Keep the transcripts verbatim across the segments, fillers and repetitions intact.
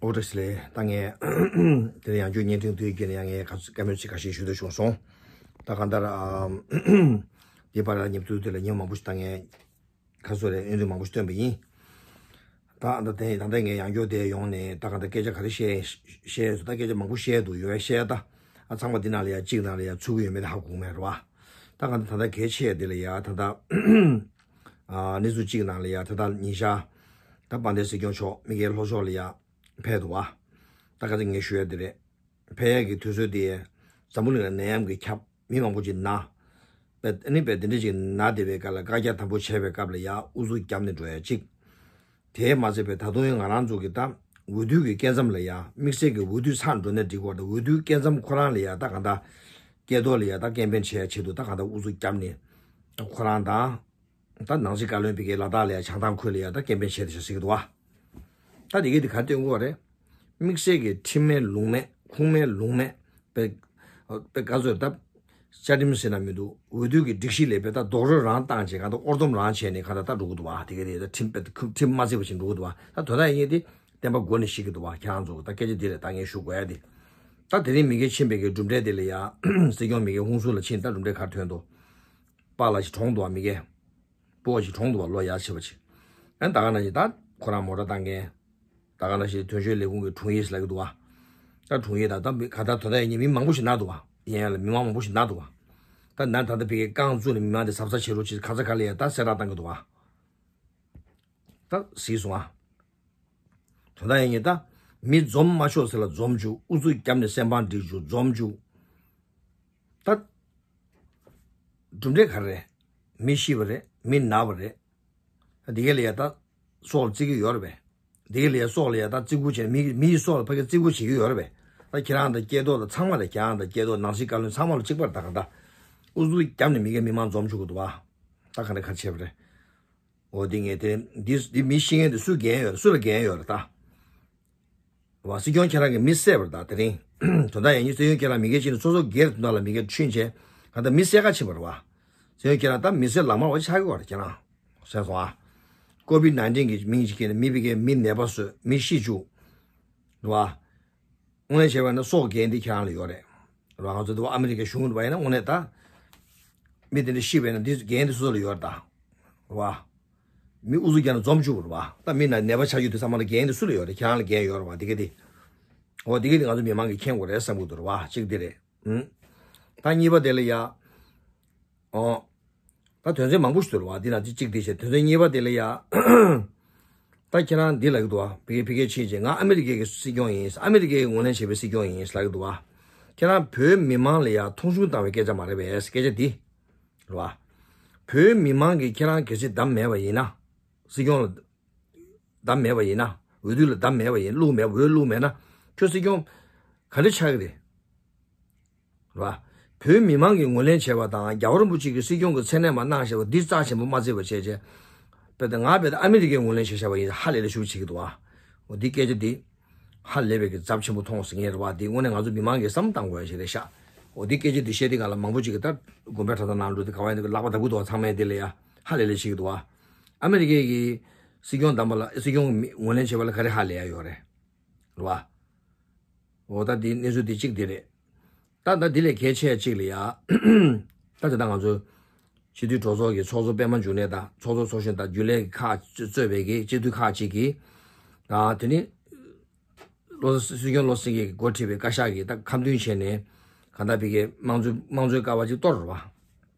ཨོ་བཀྲ་ཤིས་བདེ་ལེགས། ད་ངས་དེ་ལ་ཡང་བསྐྱར་བརྙན་འཕྲིན་དུ་བརྒྱུད་ནས་ཡང་ངས་ཁ་བཀའ་མོལ་ཚིག་ཁ་ཤས་ཞུ་འདོད་བྱུང་སོང་། ད་གང་ལྟར་ཨམ། འདི་བར་ལ་ཉིན་ཐོ་དེ་ལ་ཉིན་མང་པོ་ཞིག་ད་ངས་ཁ་སོ་རེ་ཨེ་འདྲ་མང་པོ་ཞིག་བཏོན་པ་ཡིན། ད་ད་ལྟ་དེ་ད་ལྟ་ངས་ཡང་བསྐྱར་དེ་ཡོང་ནས་ད་གང་ལྟར་སྐད་ཆ་ག་རེ་བཤད་བཤད་སོང་། ད་སྐད་ཆ་མང་པོ་བཤད་འདུག་ཡོད་བཤད། ད་ཨ་ཚང་མ་འདི་ནང་ལ་ཡ་གཅིག་ནང་ལ་ཡ་ཚུད་ཀྱི་ཡོད་མེད་དེ་ཧ་གོ་མེད་རེད་བ། ད་གང་ལྟར་ད་ལྟ་གལ་ཆེ་དེ་ལ་ཡ་ད་ལྟ་ཨ་གནས་ཚུལ་གཅིག་ནང་ལ་ཡ་ད་ལྟ་ཉིན་ཤར་ད་དཔལ་ལྡན་སྲིད་སྐྱོང་མཆོག་དམིགས་བསལ་ལྷོ་ཕྱོགས་ལ་ཡ་ཕེབས་འདུག་བ། ད་ག་ཚོད་ངས་ཞུ་ཡ་དེ་རེད། ཕེབས་ཡ་གི་དུས་ཚོད་དེ་འཛམ་བུ་གླིང་ལ་ནད་ཡམས་ཀྱིས་ཁྱབ། མི་མང་པོ་ཅིག་ན། པས་ཨ་ནི་པས་དེ་འདྲ་ཅིག་ན་བསྡད་པའི་སྐབས་ལ་བཀའ་རྒྱ་དམ་པོ་བྱས་པའི་སྐབས་ལ་ཡ་ཨུ་ཚུགས་བརྒྱབ་ནས་འགྲོ་ཡ་གཅིག་དེས་མ་ཚད་པའི་ད་དུང་ཡང་ང་རང་ཚོ་གི་ད་འོས་བསྡུ་གི་སྐབས་མཚམས་ལ་ཡ་དམིགས་བསལ་གྱི་འོས་བསྡུ་ཚར་འགྲོ་ནས་འགྲིག་གི་རེད། འོས་བསྡུ་སྐབས་མཚམས་ཁོ་རང་ལ་ཡ་ད་གང་ལྟར་སྐལ་ཐོག་ལ་ཡ་ད་ཀེམ་པེན་བྱེད་ཡ་ཆེད་དུ་ད་གང་ལྟར་ཨུ་ཚུགས་བརྒྱབ་ནས་ཁོ་རང་དང་། ད་ནང་སྲིད་བཀའ་བློན་ཕ་གིའི་ལ་དྭགས་ལ་ཡང་བྱང་ཐང་ཁུལ་ལ་ཡང་ད་ཀེམ་པེན་བྱས་ཏེ་ཞེས་ཟེར་གྱི་འདུག་བ། ད་དེ་གས་དེ་ག་སྟོན་གྱི་རེད། དམིགས་བསལ་གྱི་ཁྲིམས་མེད་ལུགས་མེད་ཁུངས་མེད་ལུང་མེད་པའི་པའི་ག་ཚོད་ད་བཅའ་ཁྲིམས་ཟེར་ན་མི་འདུག་འོས་བསྡུ་གི་སྒྲིག་གཞི་ལས་པའི་ད་རྡོག་རོལ་རང་བཏང་བྱས་ག་ད་ཨོར་སྡོམ་རང་བྱས་ནས་ག་ད་ད་འགྲོ་གི་འདུག་བ། དེ་གས་དེ་ད་ཁྲིམས་པའི་ཁྲིམས་མ་བརྩིས་པ་བཞིན་འགྲོ་གི་འདུག་བ། ད་དོན་དག་ཡིན་ངེས་དེ་བསྟན་པ་སྒོ་ནས་ཤེས་ཀྱི་འདུག་བ། ཁྱེད་རང་ཚོ་ད་སྐད་ཆ་འདི་ལས་ད་ངས་ཞུ་དགོས་ཡ་དེ། ད་དེ་རིང་མི་སྒེར་ཕྱིན་པའི་གི་གྲུབ་འབྲས་དེ་ལ་ཡ་སྲིད་སྐྱོང་མི་སྒེར་ཧུན་སུར་ལ་ཕྱིན་ད་གྲུབ་འབྲས་ག་རེ་ཐོན་འདུག་པཱ་ལགས་ཤིག་གྲོངས་འདུག་བ། མི་སྒེར་སྤོ་བ་ཞིག་གྲོངས་འདུག་བ། ལོ་ཡར་ཆེ་བ་ཞིག་ཨ་ད་ག་ནང་བཞིན་ད་ཁོ་རང་མོ་ཊ་བཏང་མཁན། ད་ག་ནང་བཞིན་དོན་གཅོད་ལས་ཁུངས་ཀྱི་དྲུང་ཡིག་ལབ་ཀྱི་འདུག་བ། ད་དྲུང་ཡིག་དང་ད་མི་ག་ད་དོ་ད་ཡིན་མི་མང་པོ་ཞིག་ན་འདུག་བ། ཡིན་ཡང་ལ་མི་མང་མང་པོ་ཞིག་ན་འདུག་བ། ད་ན་ད་ད་བི་གའི་རྐང་བཙུགས་ནས་མི་མང་དེ་གཟབ་གཟབ་བྱེད་རོགས་ཅེས་ཁ་ཚ་ཁ་ལ་ཡ་ད་གསལ་བསྒྲགས་བཏང་གི་འདུག་བ། ད་གཟིགས་སོང་ཨ། དོན་དག་ཡིན་ངེས་ད། མི་འཛོམས་མ་ཆོག་ཟེར་ལ་འཛོམས་བཅུག་ཨུ་ཚུགས་བརྒྱབ་ནས་སེམས་ཕམ་སྒྲིག་བཅུག་འཛོམས་བཅུག་ད། གྲུབ་འབྲས་ག་རེ་རེད། མི་ཤི་བ་རེད། མི་ན་བ་རེད། འདི་ག་ལ་ཡ་ད། སྲོག་ལ་བརྩི་གི་ཡོད་རེད་པས། འདི་ག་ལ་ཡ་སྲོག་ལ་ཡ་ད་བརྩི་བཀུར་བྱས་མི་མི་ཡི་སྲོག་ལ་ཕ་གི་བརྩི་བཀུར་བྱེད་ཀྱི་ཡོད་རེད་པས། ད་ཁྱེད་རང་དང་སྐྱེས་ཐོག་ད་ཚང་མ་ལ་ཁྱེད་རང་དང་སྐྱེས་ཐོག་ནང་སྲིད་བཀའ་བློན་ཚང་མ་ལ་གཅིག་པར་ད་ག་ད། ཨུ་ཚུགས་བརྒྱབ་ནས་མི་ག་མི་མང་འཛོམས་བཅུག་གི་འདུག་བ། ད་ག་འདྲ་ག་བྱས་པ་རེད། འོ་དེ་ངས་དེ་འདི་འདི་མི་ཤི་མཁན་དེ་སུ་འགན་ཡོད་རེད། སུ་ལ་འགན་ཡོད་རེད་ད། བ་སྲིད་སྐྱོང་ཁྱེད་རང་གི་མི་བསད་པ་རེད་ད་དེ་རིང་། དོན་དག་ཡིན་ཉིན་སྲིད་སྐྱོང་ཁྱེད་རང་མི་སྒེར་གཅིག་ནས་སོ་སོ་སྒེར་དོན་དག་ལ་མི་སྒེར་ཁྲིམས་བྱས་ག་ད་མི་བསད་ག་ཕྱིན་པ་རེད་བ། སྲིད་སྐྱོང་ཁྱེད་རང་ད་མི་སེར་ལག་དམར་བ་ཆགས་ཀྱི་བ་རེད་ཁྱེད་རང་། བསད་སོང་ཨ། ཀོ་བིད་ནའིན་ཊིན་གྱི་མིང་ཅིག་ཁྱེར་ནས་མི་བི་གའི་མི་ནད་པ་བཟོས་མི་ཤི་བཅུག་རེད་བ། དངོས་གནས་བྱས་པ་ན་སྲོག་འགན་འདི་ཁྱེད་རང་ལ་ཡོད་རེད། རེད་བ། ང་ཚོ་འདི་བ་ཨ་མི་རི་ཀའི་གཞུང་འདི་བ་ཡིན་ན་དངོས་གནས་ད། མི་དེ་འདྲ་ཤི་བས་ན་འདི་འགན་འདི་སོ་སོ་ལ་ཡོད་རེད་ད། རེད་བ། མི་ཨུ་ཚུགས་རྒྱག་ན་འཛོམས་བཅུག་རེད་བ། ད་མི་ན་ནད་པ་ཆགས་རྒྱུ་དེ་ཚང་མ་ལ་འགན་འདི་སུ་ལ་ཡོད་རེད། ཁྱེད་རང་ལ་འགན་ཡོད་རེད་བ། འདི་ག་འདི། འོ་འདི་ག་འདི་ང་ཚོ་མི་མང་གིས་མཁྱེན་དགོས་རེད་བསམ་གི་འདུག་རེད་བ། གཅིག་འདི་རེད། ཨུམ། ད་གཉིས་པ་དེ་ལ་ཡ། ཨོ། ད་དོན་ཚན་མང་པོ་ཞིག་འདུག་བ། འདི་ན་གཅིག་གཅིག་དེ་བྱས་དོན་ཚན་གཉིས་པ་དེ་ལ་ཡ། ད་ཁྱེད་རང་འདི་ལབ་ཀྱི་འདུག་བ། བི་གེ་བི་གེ་ཕྱིན་རྗེས་ང་ཨ་མི་རི་ཀའི་གི་སྲིད་སྐྱོང་ཡིན། ཨ་མི་རི་ཀའི་གི་ངོས་ལེན་བྱས་པའི་སྲིད་སྐྱོང་ཡིན་ལབ་ཀྱི་འདུག་བ། ཁྱེད་རང་བོད་མི་མང་ལ་ཡ་མཐོང་ཆུང་བཏང་བའི་སྐད་ཆ་མ་རེད་པས། སྐད་ཆ་འདི། རེད་བ། བོད་མི་མང་གིས་ཁྱེད་རང་གལ་སྲིད་བདམས་མེད་པ་ཡིན་ན། སྲིད་སྐྱོང་ལ་བདམས་མེད་པ་ཡིན་ན། འོས་བསྡུ་ལ་བདམས་མེད་པ་ཡིན། བླུགས་མེད་འོས་བླུགས་མེད་ན། ཁྱོད་སྲིད་སྐྱོང་ག་འདྲ་ཆགས་ཀྱི་རེད། རེད་བ། བོད་མི་མང་གིས་ངོས་ལེན་བྱས་པ་དང་རྒྱལ་བ་རིན་པོ་ཆེ་གིས་སྲིད་སྐྱོང་གི་མཚན་གནས་མ་གནང་བཞག་པ་འདི་རྩ་ཆེན་པོ་མ་བརྩིས་པ་བྱས་བྱས། དཔེ་ད་ང་དཔེ་ད་ཨ་མི་རི་ཀའི་ངོས་ལེན་བྱས་བཞག་པ་ཡིན་ཧ་ལས་ལས་ཤུགས་བྱེད་ཀྱི་འདུག་བ། འོ་འདི་སྐད་ཆ་འདི། ཧ་ལས་པའི་གི་ཚབས་ཆེན་པོ་མཐོང་སོང་ངས་རེད་བ། འདི་དངོས་གནས་ང་ཚོ་མི་མང་གིས་བསམ་བཏང་དགོས་ཡ་ཞིག་རེད་ཤག་འོ་འདི་སྐད་ཆ་འདི་བཤད་དུས་སྒང་ལ་མང་པོ་ཅིག་གིས་ད་དགོན་པའི་གྲྭ་ཚང་ནང་འགྲོ་དུས་ག་བ་ཡིན་ལག་པ་བརྡབ་ཀྱི་འདུག་བ། ཚང་མས་འདི་ལ་ཡ་ཧ་ལས་ལས་བྱེད་ཀྱི་འདུག་བ། ཨ་མི་རི་ཀའི་གི་སྲིད་སྐྱོང་བདམས་པ་ལ་སྲིད་སྐྱོང་གི་ངོས་ལེན་བྱས་པ་ལ་ག་རེ་ཧ་ལས་ཡ་ཡོད་རེད། རེད་བ། འོ་ད་འདི་གནས་ཚུལ་འདི་གཅིག་འདི་རེད། ད་ད་འདི་ལས་གལ་ཆེ་གཅིག་ལ་ཡ། ད་དེ་ད་ང་ཚོ་སྤྱི་འཐུས་གྲོས་ཚོགས་ཀྱི་ཚོགས་གཙོ་པད་མ་འབྱུང་གནས་དང་ཚོགས་གཙོ་ཚོགས་གཞོན་དང་རྒྱུན་ལས་ཀྱི་ཁག་གཙོས་པའི་གི་སྤྱི་འཐུས་ཁག་ཅིག་གིས། ད་དེ་ནི། བློ་སྲིད་སྲིད་སྐྱོང་བློ་སེང་གེས་འགོ་ཁྲིད་པའི་བཀའ་ཤག་གིས་ད་ཁ་འདོན་བྱས་ནས་གང་ལྟར་བི་གའི་དམངས་གཙོའི་དམངས་གཙོའི་ཀ་བ་ཅིག་གཏོར་རེད་བ།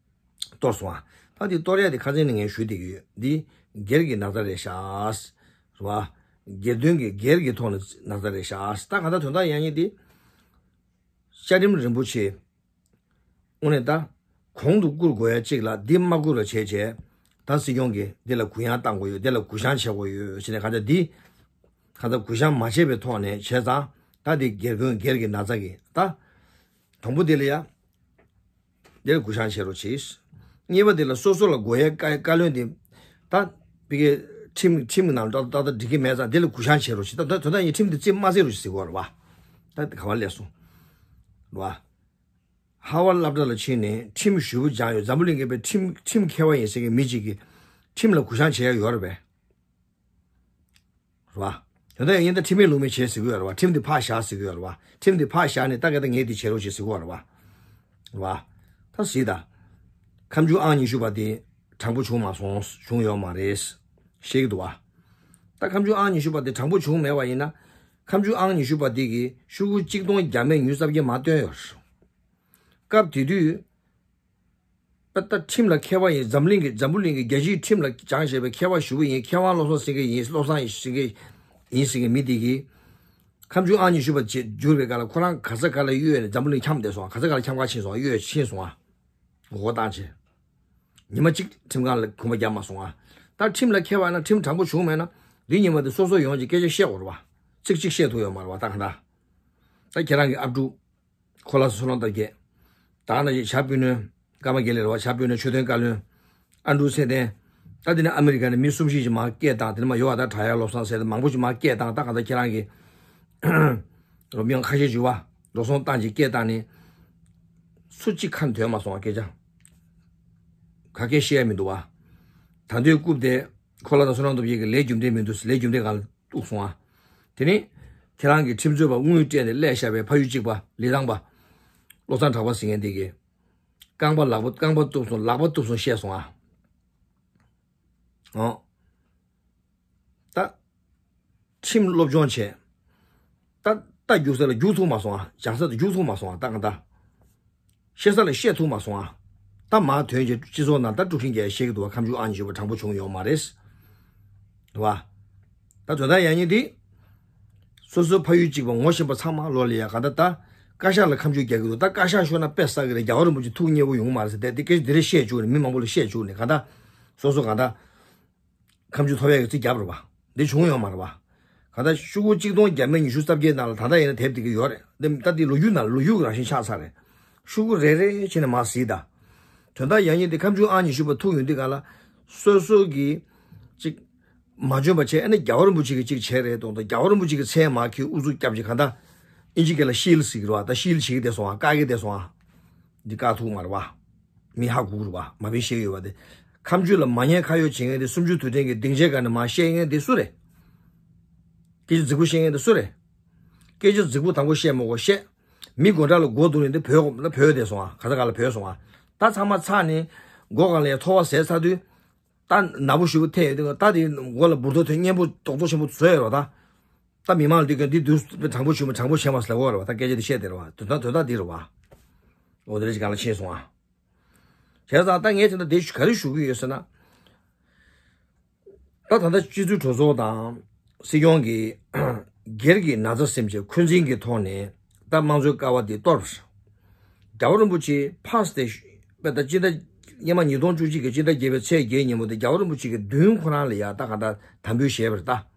གཏོར་སོང་བ། ད་འདི་གཏོར་ཡ་དེ་ཁ་སང་ནས་ངས་ཞུས་བསྡད་ཀྱི་ཡོད། འདི་སྒེར་གྱི་ན་ཚ་རེད་ཤག་རེད་བ། སྒེར་དོན་གྱི་སྒེར་གྱི་ཐོག་ནས་ན་ཚ་རེད་ཤག་ད་གང་ལྟར་དོན་དག་ཡང་ཉིད་འདི། བཅའ་ཁྲིམས་རིན་པོ་ཆེ། དངོས་གནས་ད། གོང་དུ་བཀུར་དགོས་ཡ་གཅིག་ལ་འདི་མ་བཀུར་བ་བྱས་བྱས། ད་སྲིད་སྐྱོང་གིས་འདི་ལ་གུ་ཡངས་བཏང་དགོས་ཡོད། འདི་ལ་གུ་བཤངས་བྱེད་དགོས་ཡོད་ཟེར་ནས་གང་ལྟར་འདི། གང་ལྟར་གུ་བཤངས་མ་བྱས་པའི་ཐོག་ནས་བྱས་ཙང་། ད་འདི་སྒེར་དོན་སྒེར་གྱི་ན་ཚ་གི་ད། དང་པོ་འདི་ལ་ཡ། འདིར་གུ་བཤངས་བྱེད་རོགས་གྱིས། གཉིས་པ་འདི་ལ་སོ་སོ་ལ་དགོས་ཡའི་བཀའ་བཀའ་བློན་འདི། ད། བི་གའི་ཁྲིམས་ཁྲིམས་ནང་ཏག་ཏག་ཏག་འགྲིག་གི་མེད་ཙང་འདི་ལ་གུ་བཤངས་བྱེད་རོགས་གྱིས། ད་ད་དོན་དག་ཡིན་ཁྲིམས་འདི་རྩིས་མ་ཟིན་རོགས་གྱིས་ཟེར་གོ་རེད་བ། ད་ག་བ་ལས་སོང་། རེད་བ། ཧ་ཝར་སློབ་གྲྭ་ལ་ཕྱིན་ནས་ཁྲིམས་ཞུ་བོ་སྦྱངས་ཡོད། འཛམ་བུ་གླིང་གི་པའི་ཁྲིམས་ཁྲིམས་མཁས་པ་ཡིན་ཟེར་མཁན་མི་གཅིག་གིས་ཁྲིམས་ལ་གུ་བཤངས་བྱེད་ཡ་ཡོད་རེད་པས། རེད་བ། དོན་དག་ཡིན་ད་ཁྲིམས་མེད་ལུགས་མེད་བྱས་ཟེར་གི་ཡོད་རེད་བ། ཁྲིམས་དེ་ཕར་བཞག་ཟེར་གི་ཡོད་རེད་བ། ཁྲིམས་དེ་ཕར་བཞག་ནས་ད་ག་ད་ངས་དེ་བྱེད་རོགས་བྱེད་ཟེར་གི་ཡོད་རེད་བ། རེད་བ། ད་གཟིགས་ད། ཁ་མཆུ་ཨང་ཉི་ཤུ་པ་དེ་དྲང་པོ་བྱུང་མ་སོང་། བྱུང་ཡོད་མ་རེད། ཤེས་ཀྱི་འདུག་བ། ད་ཁ་མཆུ་ཨང་ཉི་ཤུ་པ་དེ་དྲང་པོ་བྱུང་མེད་པ་ཡིན་ན། ཁ་མཆུ་ཨང་ཉི་ཤུ་པ་དེ་གིས་ཤོག་གུ་གཅིག་སྟོང་བརྒྱ་མེད་ཉི་ཤུ་རྩ་བརྒྱད་མར་བཏོན་ཡོད་རེད། སྐབས་དེ་དུས། པ་ད་ཁྲིམས་ལ་མཁས་པ་ཡིན། འཛམ་གླིང་གི་འཛམ་བུ་གླིང་གི་རྒྱལ་སྤྱིའི་ཁྲིམས་ལ་སྦྱངས་བྱས་པའི་མཁས་པ་ཞེ་པོ་ཡིན། མཁས་དབང་བློ་བཟང་སེང་གེ་ཡིན། བློ་བཟང་སེང་གེ་ཡིན་ཟེར་མཁན་མི་དེ་གིས། ཁ་མཆུ་ཨང་ཉི་ཤུ་པ་བྱེད་བསྒྱུར་བའི་སྐབས་ལ་ཁོ་རང་ག་ས་ག་ལ་གཡོལ་ནས་འཛམ་བུ་གླིང་འཁྱམས་བསྡད་སོང་། ག་ས་ག་ལ་འཁྱམས་ག་ཕྱིན་སོང་། གཡོལ་ཕྱིན་སོང་ཨ། ངོ་རྒོལ་བཏང་བྱས། ཉི་མ་གཅིག་ཁྲིམས་ཁང་ལ་གོམ་པ་རྒྱག་མ་སོང་ཨ། ད་ཁྲིམས་ལ་མཁས་པ་ན་ཁྲིམས་དྲང་པོ་བྱུང་མེད་ན། འདི་ཉིན་མ་དེ་སོ་སོ་ཡོངས་ཀྱི་སྐད་ཆ་བཤད་དགོས་རེད་བ། ཚིག་གཅིག་བཤད་ཐུབ་ཡོད་མ་རེད་བ། ད་ག་ད། ད་ཁྱེད་རང་གི་ཨབ་ཕྲུག་ཁོ་ལ་སོ་ལོང་ལྟར་རྒྱས། ད་ནི་བྱ་སྤུན་ནོན། ཀརྨ་དགེ་ལེགས་རེད་བ། བྱ་སྤུན་ནོན། ཆོས་ཐོན་བཀའ་བློན། ཨ་འབྲུག་ཚེ་བརྟན། ད་དེ་ནས་ཨ་མི་རི་ཀ་ནས་མི་གསུམ་བཞི་ཅིག་མར་སྐད་བཏང་། དེ་ནས་མར་ཡོ་ཨ་ད་བྲག་གཡབ་བློ་བཟང་ཟེར་ཏེ་མང་པོ་ཅིག་མར་སྐད་བཏང་། ད་གང་ལྟར་ཁྱེད་རང་གིས་རོ་མྱང་ཁ་ཤས་ཅིག་བ་རོ་སོང་བཏང་ཅིག་སྐད་བཏང་ནས། སུ་གཅིག་ཁ་འདོན་མ་སོང་བ་སྐད་ཆ། ག་སྐད་བཤད་ཡ་མི་འདུག་བ། ད་དུང་རྐུབ་དེ་ཁོ་ལ་དང་བསོད་ནམས་སྟོབས་རྒྱས་ཀྱི་ལས་རྒྱུ་འབྲས་མི་འདུག་ལས་རྒྱུ་འབྲས་སྒང་ལ་གཏུགས་སོང་ཨ། དེ་ནི། ཁྱེད་རང་གི་ཁྲིམས་རྩོད་པ་དངུལ་སྤྲད་ནས་སླེབས་བཞག་པའི་ཕ་ཡུལ་གཅིག་པ་ལི་ཐང་པ། བློ་བཟང་གྲགས་པ་ཟེར་མཁན་དེ་གིས། རྐང་པ་ལག་པ་རྐང་པ་གཏུབ་སོང་། ལག་པ་གཏུབ་སོང་བཤད་སོང་ཨ། ཨོ། ད། ཁྲིམས་སློབ་སྦྱོང་བྱས། ད་ད་རྒྱུག་ས་ལ་རྒྱུག་ཐུབ་མ་སོང་ཨ། སྦྱང་ས་ལ་རྒྱུག་ཐུབ་མ་སོང་ཨ། ད་གང་ལྟར། བཤད་ས་ལ་བཤད་ཐུབ་མ་སོང་ཨ། ད་མར་ཐོན་རྗེས་སྤྱི་ཚོགས་ནང་ད་དཀྲུག་ཤིང་རྒྱག་བཤད་ཀྱི་འདུག་བ། ཁ་མཆུ་ཨང་ཉི་ཤུ་པ་དྲང་པོ་བྱུང་ཡོད་མ་རེད། རེད་བ། ད་དོན་དག་ཡང་སྙིང་འདི། སོ་སོའི་ཕ་ཡུལ་གཅིག་པ་ངོ་ཤེས་པ་ཚང་མ་ལོ་ལ་ཡ་ག་ད་ད། བཀའ་ཤག་ལ་ཁ་མཆུ་རྒྱག་གི་འདུག་ད་བཀའ་ཤག་ཤོར་ན་དཔེ་བསགས་ཀྱི་རེད། རྒྱལ་བ་རིན་པོ་ཆེ་ཐུགས་མཉེས་པོ་ཡོང་མ་རེད་ཟེར་ཏེ་དེ་སྐད་ཆ་འདི་རེ་བཤད་བཅུག་ནས་མི་མང་པོ་ལ་བཤད་བཅུག་ནས་ག་ད། སོ་སོ་ག་ད། ཁ་མཆུ་ཐོབ་ཡག་གི་རྩིས་བརྒྱབ་རེད་བ། འདི་བྱུང་ཡོད་མ་རེད་བ། ག་ད་ཤོག་གུ་གཅིག་སྟོང་བརྒྱ་མེད་ཉི་ཤུ་རྩ་བརྒྱད་ནང་ལ་ད་ལྟ་ཡིན་ན་དེབ་དེ་གི་ཡོད་རེད། འདི་ད་འདི་ལོ་རྒྱུས་ནང་ལ་ལོ་རྒྱུས་ཀྱི་རང་བཞིན་ཆགས་ཚར་རེད། ཤོག་གུ་རེ་རེ་བྱས་ནས་མར་གཟིགས་ད། དོན་དག་ཡང་སྙིང་འདི་ཁ་མཆུ་ཨང་ཉི་ཤུ་པ་ཐུག་ཡོང་དུས་ག་ལ། སོ་སོ་གི། གཅིག་མ་འཇོན་པ་བྱས་ཨ་ནི་རྒྱལ་བ་རིན་པོ་ཆེ་གིས་གཅིག་བྱས་རེད་དོ། ད་རྒྱལ་བ་རིན་པོ་ཆེ་གི་མཚན་མར་ཁྱེར་ཨུ་ཚུགས་རྒྱབ་ཅིག་ག་ད། ཨིན་ཇི་སྐད་ལ་ཤིལ་ཟེར་གི་རེད་བ། ད་ཤིལ་བྱེད་ཀྱི་བསྡད་སོང་ཨ། བཀག་གི་བསྡད་སོང་ཨ། འདི་བཀག་ཐུབ་མ་རེད་བ། མི་ཧ་གོ་གི་རེད་བ། མ་བི་ཤེས་ཀྱི་ཡོད་བ་དེ། ཁ་མཆུ་ལ་མ་ཉན་ཁ་གཡོག་བྱེད་མཁན་དེ་སུམ་ཅུ་དུས་དྲན་གྱི་སྡིངས་ཆའི་སྒང་ནས་མར་བཤད་མཁན་དེ་སུ་རེད། སྐད་ཆ་རྫིག་པོ་བཤད་མཁན་དེ་སུ་རེད། སྐད་ཆ་རྫིག་པོ་དང་པོ་བཤད་མ་དགོས་བཤད། མི་སྒོ་འགྲམ་ལ་སྒོ་རྡུང་ནས་འདི་བོད་ལ་བོད་བསྡད་སོང་ཨ། ག་ས་ག་ལ་བོད་སོང་ཨ། ད་ཚང་མ་ཚར་ནས་སྒོ་སྒང་ལ་ཡ་ཐོ་བ་ཟས་ཚར་དུས། ད་ནག་པོ་ཞེ་པོ་ཐེབས་ཡོད་དུས་ད་དེ་མགོ་ལ་འབུར་ཏོག་ཐོན་སྙན་པོ་རྡོག་རྡོག་ཆེན་པོ་བཟོས་ཡོད་རེད་བ་ད། ད་མི་མང་ལ་འདི་ག་འདི་དུས་དྲང་པོ་བྱུང་མ་དྲང་པོ་བྱས་མ་ཟེར་ལབ་དགོས་རེད་བ། ད་སྐད་ཆ་འདི་བཤད་བསྡད་རེད་བ། དོན་དག་དོན་དག་འདི་རེད་བ། འོ་དེ་འདྲ་ཞིག་གང་ལ་ཕྱིན་སོང་ཨ། བྱས་ཙང་ད་ངས་དེ་འདྲ་དེ་ག་རེ་ཞུ་གི་ཡོད་ཟེར་ན། ད་ད་ལྟ་སྤྱི་འཐུས་གྲོས་ཚོགས་དང་སྲིད་སྐྱོང་གི་སྒེར་གྱི་ན་ཚ་སེམས་ཅན་འཁོན་འཛིན་གྱི་ཐོག་ནས་ད་དམངས་གཙོའི་ཀ་བ་འདི་གཏོར། རྒྱལ་བ་རིན་པོ་ཆེ་ཕར་སྟེ་དཔེ་ད་སྤྱི་ཟླ་སྔོན་མ་ཉིས་སྟོང་བཅུ་གཅིག་གི་སྤྱི་ཟླ་བརྒྱད་པའི་ཚེས་བརྒྱད་ཉིན་མོ་དེ་རྒྱལ་བ་རིན་པོ་ཆེ་གི་མདུན་ཁོ་རང་ལ་ཡ་ད་ག་ད་དམ་འབུལ་བཞེས་པ་རེད་ད།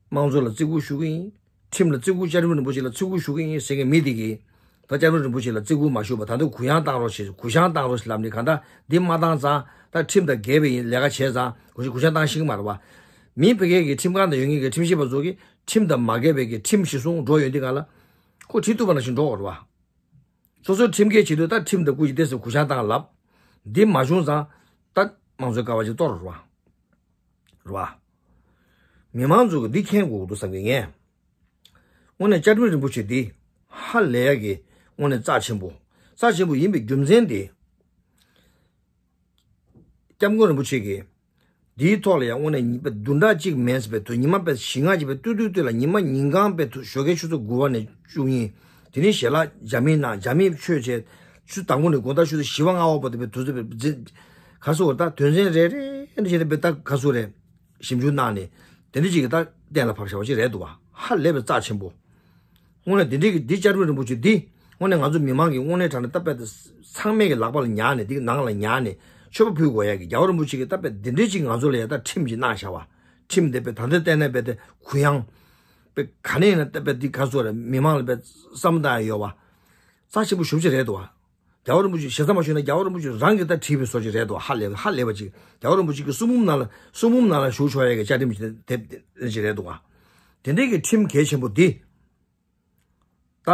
དམངས་གཙོ་ལ་བརྩི་བཀུར་ཞུ་གི་ཡིན། ཁྲིམས་ལ་བརྩི་བཀུར། བཅའ་ཁྲིམས་རིན་པོ་ཆེ་ལ་བརྩི་བཀུར་ཞུ་གི་ཡིན་ཟེར་མཁན་མི་དེ་གིས། ད་བཅའ་ཁྲིམས་རིན་པོ་ཆེ་ལ་བརྩི་བཀུར་མ་ཞུས་པ་ད་དུང་གུ་ཡངས་བཏང་རོགས་ཞེས་གུ་ཡངས་བཏང་རོགས་ཞེས་ལབ་ནས་གང་ལྟར་འདི་མ་བཏང་ཙང་ད་ཁྲིམས་དང་འགལ་བའི་ཡིན་ལས་ཀ་བྱས་ཙང་གུ་གུ་ཡངས་བཏང་ཤེས་ཀྱི་མ་རེད་བ། མི་ཕ་གི་གི་ཁྲིམས་ཁང་དང་ཡོད་མཁན་གྱི་ཁྲིམས་ཞིབ་པ་ཚོ་གིས་ཁྲིམས་དང་མ་འགལ་བའི་གི་ཁྲིམས་གཞི་བཟུང་འགྲོ་ཡོང་དུས་གང་ལ། ཁོ་ཁྲིམས་གཏུག་པ་ནང་བཞིན་འགྲོ་དགོས་རེད་བ། སོ་སོའི་ཁྲིམས་འགལ་བྱེད་དུས་ད་ཁྲིམས་དང་སྐུ་ཞིག་ཏོག་ཙམ་གུ་ཡངས་བཏང་ལབ། འདི་མ་བྱུང་ཙང་ད་དམངས་གཙོའི་ཀ་བ་ཅིག་གཏོར་རེད་བ། རེད་བ། མི་མང་ཚོ་གི་འདི་མཁྱེན་དགོས་འདུག་བསམ་གི་ངས། དངོས་གནས་བཅའ་ཁྲིམས་རིན་པོ་ཆེ་འདི་ཧ་ལས་ཡ་གི་དངོས་གནས་རྩ་ཆེན་པོ། རྩ་ཆེན་པོ་ཡིན་པའི་རྒྱུ་མཚན་འདི། སྐྱབས་མགོན་རིན་པོ་ཆེ་གིས་འདིའི་ཐོག་ལ་ཡང་དངོས་གནས་ཉིན་པ་བདུན་ཕྲག་གཅིག་མིན་པའི་དུས་ཉི་མ་པའི་བཞི་ལྔ་གཅིག་པའི་སྟོད་སྟོད་སྟོད་ལ་ཉི་མ་ཉིན་གང་པའི་དུས་ཞོགས་ཀའི་ཆུ་ཚོད་དགུ་པ་ནས་བཅུ་གཉིས། དེ་ནས་ཞལ་ལག་འཇམ་མི་གནང་འཇམ་མི་མཆོད་བྱས། ཆུ་དང་པོ་ནས་དགོང་དག་ཆུ་ཚོད་བཞི་པ་ལྔ་པ་བར་དུ་པའི་དུས་ཚོད་པའི་འཛིན། ག་སོ་བར་ད་དོན་ཚན་རེ་རེ་ནས་བྱས་ནས་པའི་ད་ག་སོ་རེ་ཞིབ་འཇུག་གནང་ནས་དེ་འདྲ་ཅིག་གི་ད་གཏན་ལ་ཕབ་བཞག་པ་ཅིག་རེད་འདུག་བ། ཧ་ལས་པའི་རྩ་ཆེན་པོ། དངོས་གནས་འདི་འདྲའི་གི་འདི་བཅའ་ཁྲིམས་རིན་པོ་ཆེ་འདི་དངོས་གནས་ང་ཚོ་མི་མང་གི་དངོས་གནས་དྲང་གནས་ད་དཔེ་ཚང་མས་གི་ལག་པ་ལ་ཉར་ནས་འདི་གི་ནང་ལ་ཉར་ནས་མཆོད་པ་ཕུལ་དགོས་ཡ་གི་རྒྱལ་བ་རིན་པོ་ཆེ་གི་ད་དཔེ་འདི་འདྲའི་ཅིག་ང་ཚོ་ལ་ཡ་ད་ཁྲིམས་ཅིག་གནང་བཞག་བ། ཁྲིམས་འདི་དཔེ་ད་ལྟ་བལྟས་ན་དཔེ་དེ་གུ་ཡངས་དཔེ་ག་ནས་ཡིན་ན་ད་དཔེ་འདི་ག་ཚོད་རེད་མི་མང་ལ་དཔེ་བསམ་བཏང་ཡ་ཡོད་བ། རྩ་ཆེན་པོ་ཞེ་པོ་ཅིག་རེད་འདུག་བ། རྒྱལ་བ་རིན་པོ་ཆེ་ཞེ་ས་མ་ཞུས་ན་རྒྱལ་བ་རིན་པོ་ཆེ་རང་གི་ད་བྲིས་པའི་བཟོ་ཅིག་རེད་འདུག་ཧ་ལས་ཧ་ལས་པ་ཅིག་རྒྱལ་བ་རིན་པོ་ཆེ་གི་གསུང་འབུམ་ནང་ལ་གསུང་འབུམ་ནང་ལ་བཞུགས་ཆོག་ཡ་གི་བཅའ་ཁྲིམས་ཅིག་དེ་དེ་ཅིག་རེད་འདུག་བ། དེ་འདྲའི་གི་ཁྲིམས་གལ་ཆེན་པོ་འདི། ད།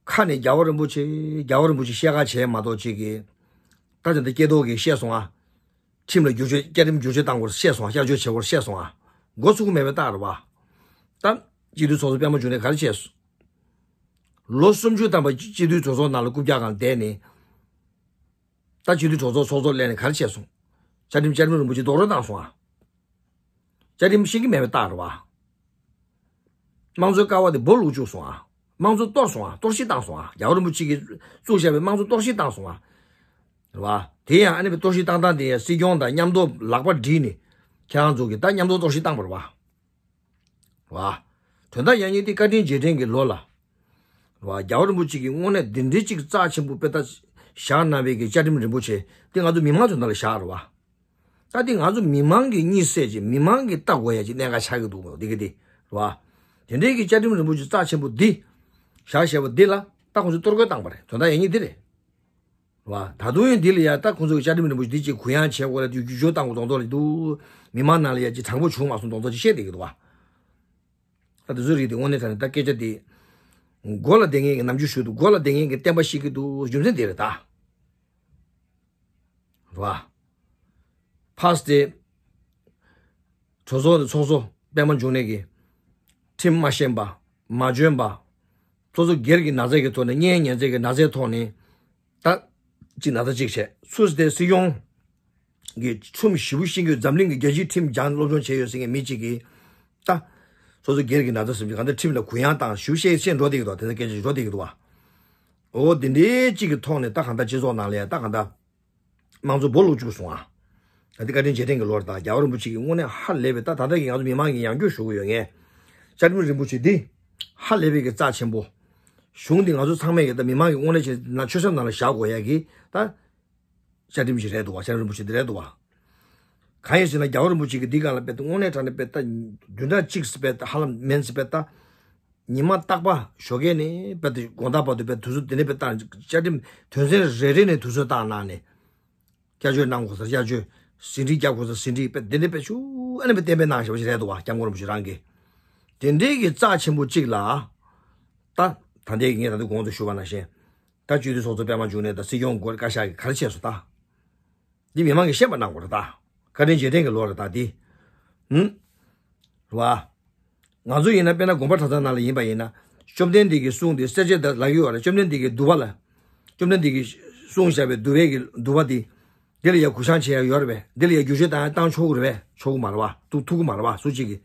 ཁ་ནས་རྒྱལ་བ་རིན་པོ་ཆེ་རྒྱལ་བ་རིན་པོ་ཆེ་བཤད་ཁ་བྱས་མ་གཏོགས་ཅིག་གི། ད་ཅི་འདི་སྐྱེ་ཐོག་གིས་བཤད་སོང་ཨ། ཁྲིམས་ལ་བསྒྱུར་བཅོས་བཅའ་ཁྲིམས་བསྒྱུར་བཅོས་བཏང་དགོས་བཤད་སོང་ཨ། བསྐྱར་བཅོས་བྱེད་དགོས་བཤད་སོང་ཨ། འགོ་ཚུགས་མེད་པའི་རྟགས་རེད་བ། ད་སྤྱི་འཐུས་ཚོགས་གཙོ་པད་མ་འབྱུང་གནས་ག་རེ་བྱས་སོང་། ལོ་སུམ་ཅུ་ཐམ་པ་སྤྱི་འཐུས་གྲོས་ཚོགས་ནང་ལ་རྐུབ་བཀྱག་སྒང་བསྡད་ནས། ད་སྤྱི་འཐུས་གྲོས་ཚོགས་ཚོགས་གཙོ་སླེབས་ནས་ག་རེ་བྱས་སོང་། བཅའ་ཁྲིམས་བཅའ་ཁྲིམས་རིན་པོ་ཆེ་རྡོག་རོལ་བཏང་སོང་ཨ། བཅའ་ཁྲིམས་ཤེས་ཀྱི་མེད་པའི་རྟགས་རེད་བ། དམངས་གཙོའི་ཀ་བ་དེ་སྦོ་ལུག་བཅུག་སོང་ཨ། དམངས་གཙོ་གཏོར་སོང་ཨ། གཏོར་བཤིག་བཏང་སོང་ཨ། རྒྱལ་བ་རིན་པོ་ཆེ་གིས་བཙུགས་བཞག་པའི་དམངས་གཙོ་གཏོར་བཤིག་བཏང་སོང་ཨ། རེད་བ། དེ་ཡང་ཨ་ནི་པའི་གཏོར་བཤིག་བཏང་སྟངས་དེ་ཡང་སྲིད་སྐྱོང་དང་མཉམ་དུ་ལག་པ་བསྒྲིལ་ནས་ཁྱེད་རང་ཚོ་གིས་ད་མཉམ་དུ་གཏོར་བཤིག་བཏང་པ་རེད་བ། རེད་བ། དོན་དག་ཡང་སྙིང་འདི་བཀའ་དྲིན་རྗེས་དྲན་གྱི་ལོ་ལ། རེད་བ། རྒྱལ་བ་རིན་པོ་ཆེ་གིས་དངོས་གནས་འདི་འདྲའི་གཅིག་རྩ་ཆེན་པོ་དཔེ་ལྟ་བཞག་གནང་བའི་གི་བཅའ་ཁྲིམས་རིན་པོ་ཆེ་དེ་ང་ཚོ་མི་མང་ཚོའི་ནང་ལ་བཞག་རེད་བ། ད་འདི་ང་ཚོ་མི་མང་གི་གཉིད་སད་ཅིག་མི་མང་གི་ལྟ་དགོས་ཡ་ཅིག་གནད་འགག་ཆགས་ཀྱི་འདུག་འདི་གི་འདི་རེད་བ། དེ་འདྲའི་གི་བཅའ་ཁྲིམས་རིན་པོ་ཆེ་རྩ་ཆེན་པོ་འདི་བཞག་བཞག་པ་འདི་ལ་ད་ཁོང་ཚོས་གཏོར་རྒོལ་བཏང་པ་རེད། དོན་དག་ཡང་སྙིང་འདི་རེད། རེད་བ། ད་དུང་ཡང་འདི་ལ་ཡ་ད་ཁོང་ཚོ་གི་བཅའ་ཁྲིམས་རིན་པོ་ཆེ་འདི་ཅིག་གུ་ཡངས་བྱས་དགོས་རེད། འདི་བསྒྱུར་བཅོས་བཏང་དགོས་མདོག་མདོག་ལ་འདུག་མི་མང་ནང་ལ་ཡ་ཅིག་དྲང་པོ་བྱུང་མ་སོང་མདོག་མདོག་ཅིག་བཤད་བསྡད་ཀྱི་འདུག་བ། ད་དེ་ཚོའི་རིགས་དེ་དངོས་གནས་དྲང་གནས་ད་སྐད་ཆ་དེ་མགོ་ལ་བསྡད་མཁན་གྱི་ནམ་རྒྱུན་ཞུ་འདུག་མགོ་ལ་བསྡད་མཁན་གྱི་བསྟན་པ་བཤིག་གི་འདུག་རྒྱུ་མཚན་དེ་རེད་ད། རེད་བ། ཕར་སྟེ། གྲོས་ཚོགས་ནས་ཚོགས་གཙོ་པད་མ་འབྱུང་གནས་ཀྱིས་ཁྲིམས་མ་ཤེས་པ། མ་འཇོན་པ། སོ་སོ་སྒེར་གྱི་ན་ཚ་གི་ཐོག་ནས་གཉེན་ཉེ་ཚན་གྱི་ན་ཚའི་ཐོག་ནས་ད་ཅིག་ན་ཚ་གཅིག་བྱས་ཚུར་སྟེ་སྲིད་སྐྱོང་གི་ཁྲིམས་ཞིབ་པོ་ཤེས་རྒྱུ་འཛམ་གླིང་གི་རྒྱལ་སྤྱིའི་ཁྲིམས་སྦྱང་སློབ་སྦྱོང་བྱས་ཡོད་ཟེར་མཁན་མི་གཅིག་གིས་ད་སོ་སོ་སྒེར་གྱི་ན་ཚ་ཟེར་གྱི་གང་ལྟར་ཁྲིམས་ལ་གུ་ཡངས་བཏང་ཞིབ་བཤད་བཤད་འགྲོ་བསྡད་ཀྱི་འདུག་དེ་ཚོ་སྐད་ཆ་འགྲོ་བསྡད་ཀྱི་འདུག་བ། འོ་དེ་འདྲའི་གཅིག་གི་ཐོག་ནས་ད་གང་ལྟར་སྤྱི་ཚོགས་ནང་ལ་ཡ་ད་གང་ལྟར། དམངས་གཙོ་སྦོ་ལུག་བཅུག་སོང་ཨ། ད་འདི་བཀའ་དྲིན་རྗེས་དྲན་གྱི་ལོ་རེད། ད་རྒྱལ་བ་རིན་པོ་ཆེ་གིས་དངོས་གནས་ཧ་ལས་པའི་ད་ད་ལྟ་གི་ང་ཚོ་མི་མང་གིས་ཡང་བསྐྱར་ཞུ་གི་ཡོད། ངས་བཅའ་ཁྲིམས་རིན་པོ་ཆེ་འདི་ཧ་ལས་པའི་གི་རྩ་ཆེན་པོ། གཞུང་འདི་ང་ཚོ་ཚང་མས་གི་ད་མི་མང་གི་དངོས་གནས་བྱས་ན་ཆོད་སེམས་ནང་ལ་བཞག་དགོས་ཡ་གི་ད་བཅའ་ཁྲིམས་ཤིག་རེད་འདུག་བ། བཅའ་ཁྲིམས་རིན་པོ་ཆེ་འདི་རེད་འདུག་བ། གང་ཡིན་ཟེར་ན་རྒྱལ་བ་རིན་པོ་ཆེ་གིས་འདི་སྒང་ལ་དཔེ་ད་དངོས་གནས་དྲང་གནས་དཔེ་ད་བདུན་ཕྲག་གཅིག་ཟེར་དཔེ་ད་ཧ་ལམ་མིན་ཟེར་དཔེ་ད། ཉི་མ་རྟག་པ་ཞོགས་ཀས་ནས་དཔེ་དེ་དགོང་དག་བར་དུ་དཔེ་དུས་ཚོད་དེ་ནས་དཔེ་བཏང་བཅའ་ཁྲིམས་དོན་ཚན་རེ་རེ་ནས་དུས་ཚོད་བཏང་གནང་ནས། བསྐྱར་བཅོས་གནང་དགོས་ས་བསྐྱར་བཅོས། ཟིན་བྲིས་རྒྱག་དགོས་ས་ཟིན་བྲིས་དཔེ་དེ་འདྲ་དཔེ་ཞུ་ཨ་ནི་དཔེ་གཏན་འབེབས་གནང་བཞག་པ་ཞིག་རེད་འདུག་བ། སྐྱབས་མགོན་རིན་པོ་ཆེ་རང་གིས། དེ་འདྲའི་གི་རྩ་ཆེན་པོ་གཅིག་ལ། ད་ད་ལྟའི་གི་ངས་ད་ལྟ་གོང་དུ་ཞུས་པ་ནང་བཞིན། ད་སྤྱི་འཐུས་ཚོགས་གཙོ་པད་མ་འབྱུང་གནས་དང་སྲིད་སྐྱོང་མགོ་བཀའ་ཤག་གིས་ག་རེ་བྱས་སོང་ད། འདི་མི་མང་གིས་ཤེས་པ་གནང་དགོས་རེད་ད། བཀའ་དྲིན་རྗེས་དྲན་གྱི་ལོ་རེད་ད་འདི། ཧུམ། རེད་བ། ང་ཚོ་ཡིན་ན་དཔེར་ན་དགོན་པ་གྲྭ་ཚང་ནང་ལ་ཡིན་པ་ཡིན་ན། བཅོམ་ལྡན་འདས་ཀྱི་གསུང་དེ་གསལ་བྱེད་དང་ལབ་ཀྱི་ཡོད་རེད། བཅོམ་ལྡན་འདས་ཀྱི་འདུལ་བ་ལ། བཅོམ་ལྡན་འདས་ཀྱིས་གསུངས་བཞག་པའི་འདུལ་བའི་གི་འདུལ་བ་འདི། འདི་ལ་ཡ་གུ་བཤངས་བྱེད་ཡ་ཡོད་རེད་པས། འདི་ལ་ཡ་བསྒྱུར་བཅོས་བཏང་ཡ་བཏང་ཆོག་གི་རེད་པས། ཆོག་གི་མ་རེད་བ། ཐུག་ཐུག་གི་མ་རེད་བ་སུ་གཅིག་གིས།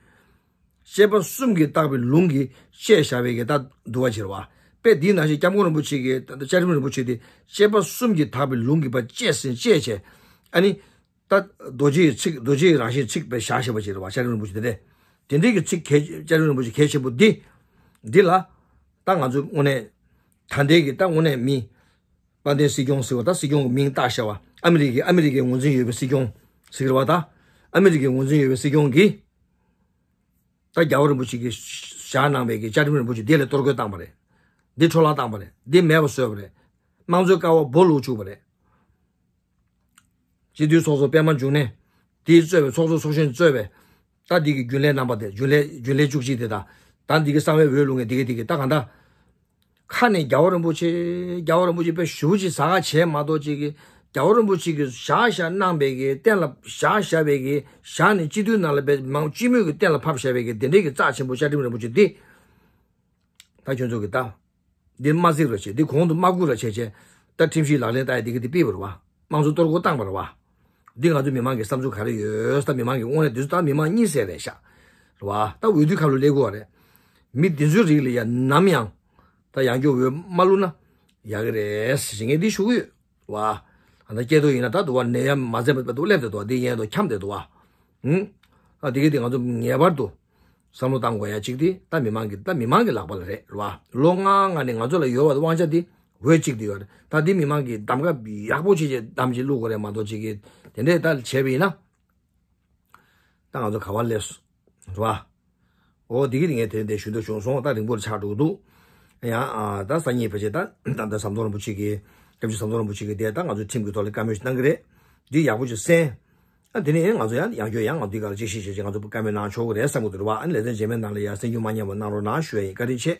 བཅས་པ་གསུམ་གྱིས་བཏགས་པའི་ལུང་གིས་བཅས་བཞག་པའི་གི་ད་འདུལ་བ་བྱེད་རེད་བ། དཔེ་འདིའི་ནང་བཞིན་སྐྱབས་མགོན་རིན་པོ་ཆེ་གི་ད་བཅའ་ཁྲིམས་རིན་པོ་ཆེ་དེ་བཅས་པ་གསུམ་གྱིས་བཏགས་པའི་ལུང་གིས་ཕར་བཅས་ཟིན་བཅས་བྱས། ཨ་ནི། ད་རྡོ་རྗེའི་ཚིག་རྡོ་རྗེའི་རང་བཞིན་ཚིག་དཔེ་བཞག་བཞག་པ་ཅིག་རེད་བ། བཅའ་ཁྲིམས་རིན་པོ་ཆེ་དེ་རེད། དེ་འདྲའི་གི་ཚིག་གལ་བཅའ་ཁྲིམས་རིན་པོ་ཆེ་གལ་ཆེན་པོ་འདི། འདི་ལ། ད་ང་ཚོ་དངོས་གནས། ད་ལྟའི་གི་ད་དངོས་གནས་མི། དཔལ་ལྡན་སྲིད་སྐྱོང་ཟེར་བ་ད་སྲིད་སྐྱོང་གི་མིང་བཏགས་བཞག་པ་ཨ་མི་རི་ཀའི་ཨ་མི་རི་ཀའི་ངོས་འཛིན་ཡོད་པའི་སྲིད་སྐྱོང་ཟེར་གི་རེད་བ་ད། ཨ་མི་རི་ཀའི་ངོས་འཛིན་ཡོད་པའི་སྲིད་སྐྱོང་གིས། ད་རྒྱལ་བ་རིན་པོ་ཆེ་གིས་བཞག་གནང་བའི་གི་བཅའ་ཁྲིམས་རིན་པོ་ཆེ་འདི་ལ་གཏོར་རྒོལ་བཏང་པ་རེད། འདི་འཕྲོ་བརླག་བཏང་པ་རེད། འདི་མེད་པ་བཟོས་པ་རེད། དམངས་གཙོའི་ཀ་བ་སྦོ་ལུག་བཅུག་པ་རེད། སྤྱི་འཐུས་ཚོགས་གཙོ་པད་མ་འབྱུང་གནས། དེའི་གཙོས་པའི་ཚོགས་གཙོ་ཚོགས་གཞོན་གཙོས་པའི། ད་འདི་གི་རྒྱུན་ལས་རྣམ་པ་དེ་རྒྱུན་ལས་རྒྱུན་ལས་བཅུ་གཅིག་དེ་དང་། ད་འདི་གི་གསང་བའི་འོས་བླུག་མཁན་འདི་གི་འདི་གི་ད་གང་ལྟར། ཁ་ནས་རྒྱལ་བ་རིན་པོ་ཆེ། རྒྱལ་བ་རིན་པོ་ཆེ་དཔེ་ཞེ་པོ་ཅིག་ཟ་ཁ་བྱས་མ་གཏོགས་ཅིག་གི། རྒྱལ་བ་རིན་པོ་ཆེ་གིས་བཞག་བཞག་གནང་པའི་གི་གཏན་ལ་བཞག་བཞག་པའི་གི་བཞག་ནས་སྤྱི་འཐུས་ནང་ལ་དཔེ་མང་སྤྱི་མོས་ཀྱི་གཏན་ལ་ཕབ་བཞག་པའི་གི་དེ་འདྲའི་གི་རྩ་ཆེན་པོ་བཅའ་ཁྲིམས་རིན་པོ་ཆེ་འདི། ད་ཁྱོད་ཚོ་གི་ད། འདི་མ་གཟིགས་ར་བྱེད། འདི་གོང་དུ་མ་བཀུར་ར་བྱེད་བྱེད། ད་ཁྲིམས་ཞིབ་ལག་ལེན་བསྟར་ཡ་འདི་གི་འདི་ཕུད་པ་རེད་བ། དམངས་གཙོ་གཏོར་རྒོལ་བཏང་པ་རེད་བ། འདི་ང་ཚོ་མི་མང་གི་བསམ་ཚུལ་ག་རེ་ཡོད་ས། མི་མང་གི་དངོས་གནས་འདི་ཚོ་ད་མི་མང་གཉིད་སད་རེད་ཤག་རེད་བ། ད་འོས་བསྡུའི་ཁ་ལོ་སླེབས་དགོས་བ་རེད། མི་འདི་ཚོའི་རིགས་ལ་ཡ་ནམ་ཡང་། ད་ཡང་སྐྱོ་འོས་མ་བླུགས་ན། ཡག་གི་རེད་ཟེར་ངས་འདི་ཞུ་གི་ཡོད། བ། ཨ་ད་སྐྱེ་དོ་ཡིན་ན་ད་དུ་བ་ནད་ཡམས་མ་ཟད་པ་དུ་སླེབས་དེ་དུ་བ་འདི་ཡན་དུ་འཁྱམས་དེ་དུ་བ། ཧུམ། ཨ་དེ་གི་དེ་ང་ཚོ་ངེས་པར་དུ་བསམ་བློ་བཏང་དགོས་ཡ་གཅིག་དེ་ད་མི་མང་གི་ད་མི་མང་གི་ལག་པ་ལ་རེད་རེད་བ། ལོ་ལྔ་ལྔ་ནས་ང་ཚོ་ལ་ཡོད་བ་དབང་ཆ་དེ་འོས་གཅིག་དེ་ཡོད་རེད། ད་དེ་མི་མང་གི་གདམ་ག་ཡག་པོ་བྱེད་བྱེད་གདམ་བྱེད་བླུག་དགོས་རེད་མ་གཏོགས་གཅིག་གི་དེ་འདྲས་ད་བྱས་པ་ཡིན་ན། ད་ང་ཚོ་ག་བ་སླེབས་སོང་། རེད་བ། འོ་འདི་གི་ངས་དེ་འདྲ་ཞུ་འདོད་བྱུང་སོང་། ད་རིང་པོར་ཆགས་འགྲོ་གི་འདུག་ཡང་ཨ་ད་སང་ཉིན་ཕལ་ཆེར་ད་ད་ད་ཟམ་གདོང་རིན་པོ་ཆེ་གི་སྐྱབས་རྗེ་ཟམ་གདོང་རིན་པོ་ཆེ་གི་དེ་ད་ང་ཚོ་ཁྲིམས་ཀྱི་ཐོག་ལ་བཀའ་མོལ་ཞིག་གནང་གི་རེད། འདི་ཡག་པོ་ཅིག་གསན། ཨ་དེ་ནས་ང་ཚོ་ཡང་ཡང་བསྐྱར་ཡང་ང་འདི་ག་ལ་ཅིག་ཤེས་ཤེས་ཅིག་ང་ཚོ་བཀའ་མོལ་གནང་ཆོག་གི་རེད་བསམ་གི་འདུག་རེད་བ། ཨ་ནི་ལེ་ཚན་རྗེས་མའི་ནང་ལ་ཡང་གསན་རྒྱུ་མ་ཉམས་པ་གནང་རོགས་གནང་ཞུ་ཡ་ཡིན། བཀའ་དྲིན་ཆེ།